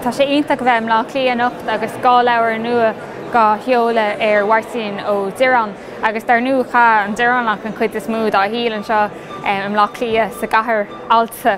Tá sé iontach a bheith i mBleá Cliath anocht agus 2 leabhar nua dhá sheoladh ar Mháirtín Ó Direáin agus dar ndóigh chaith an Direánach an chuid is mó dá shaol anseo i mBleá Cliath sa gcathair allta.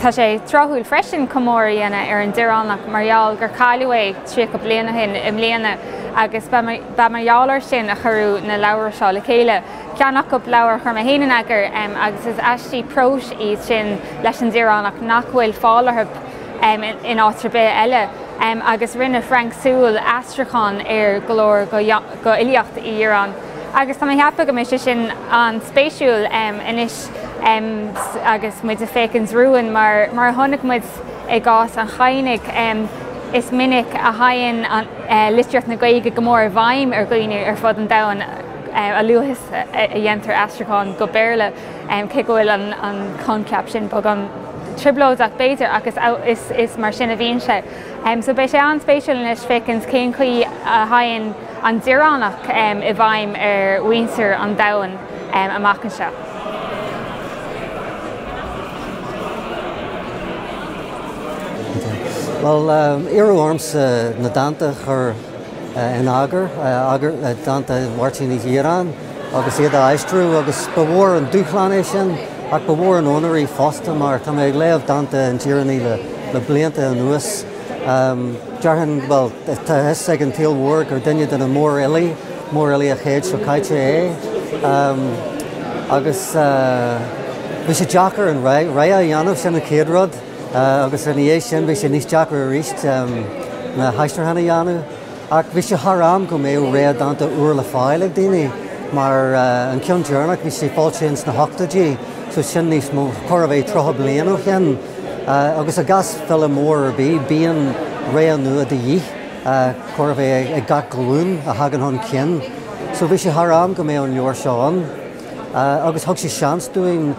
Tá sé tráthúil freisin comóradh a dhéanamh ar an Direánach mar gheall gur cailleadh é 30 bliain ó shin i mbliana agus ba mar gheall air sin a cuireadh na leabhair seo le chéile. Ceann acu leabhar a chuir mé féin in eagar agus is aistí próis iad sin leis an Direánach nach bhfuil fáil orthu in áit ar bith eile agus rinne Frank Sewell aistriúchán ar go leor d'fhilíocht Uí Dhireáin agus tá mé ag ceapadh go mbeidh sé sin an-spéisiúil anois agus muid ag féachaint romhainn mar mar a chonaic muid i gcás an Chadhnaigh is minic a théann litríocht na Gaeilge go mór i bhfeidhm ar dhaoine ar fud an domhain. A luaithe is a dhéantar aistriúchán go Béarla, cé go bhfuil an coincheap sin beagán trioblóideach b'fhéidir, ach is mar sin a bhíonn sé. So beidh sé an-spéisiúil anois féachaint cén chaoi a théann an Direánach i bhfeidhm ar mhuintir an domhain amach anseo. Bhuel, iarradh ormsa na dánta a chur in eagar, dánta Mháirtín Uí Dhireáin agus iad a aistriú agus ba mhór an dúshlán é sin ach ba mhór an onóir í fosta mar tá mé ag léamh dánta an Direánaigh le blianta anuas. Déarfainn, bhuel, tá a fhios ag an tsaol mhór gur duine de na mórfhilí, mórfhilí an chéid seo caite é agus bhí sé deacair an rogha a dhéanamh, sin an chéad rud. Agus ina dhiaidh sin bhí sé níos deacra arís na haistriúcháin a dhéanamh. Ach bhí sé thar am go mbeadh rogha dánta úr le fáil ag daoine mar an ceann deireanach bhí sé foilsithe ins na hochtóidí so sin níos mó, chóir a bheith 30 bliain ó shin. Agus i gcás file mór ar bith bíonn rogha nua de dhíth chóir a bheith ag gach glúin a thagann chun cinn. So bhí sé thar am go mbeadh an leabhar seo ann. Agus thug sé seans dúinn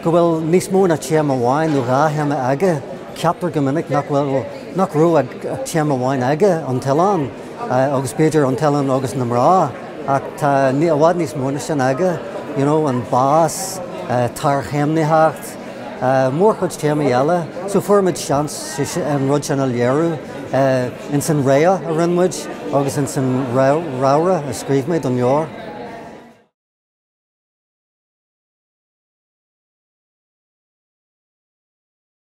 go bhfuil níos mó ná téama amháin nó dhá théama aige. Ceaptar go minic nach bhfuil, nach raibh ach téama amháin aige, an t-oileán, agus b'fhéidir an t-oileán agus na mná, ach tá i bhfad níos mó ná sin aige, you know, an bás, tarchéimnitheacht, mórchuid téamaí eile. So fuair muid seans an rud sin a léiriú ins an rogha a rinne muid agus ins an rogha a scríobh mé don leabhar.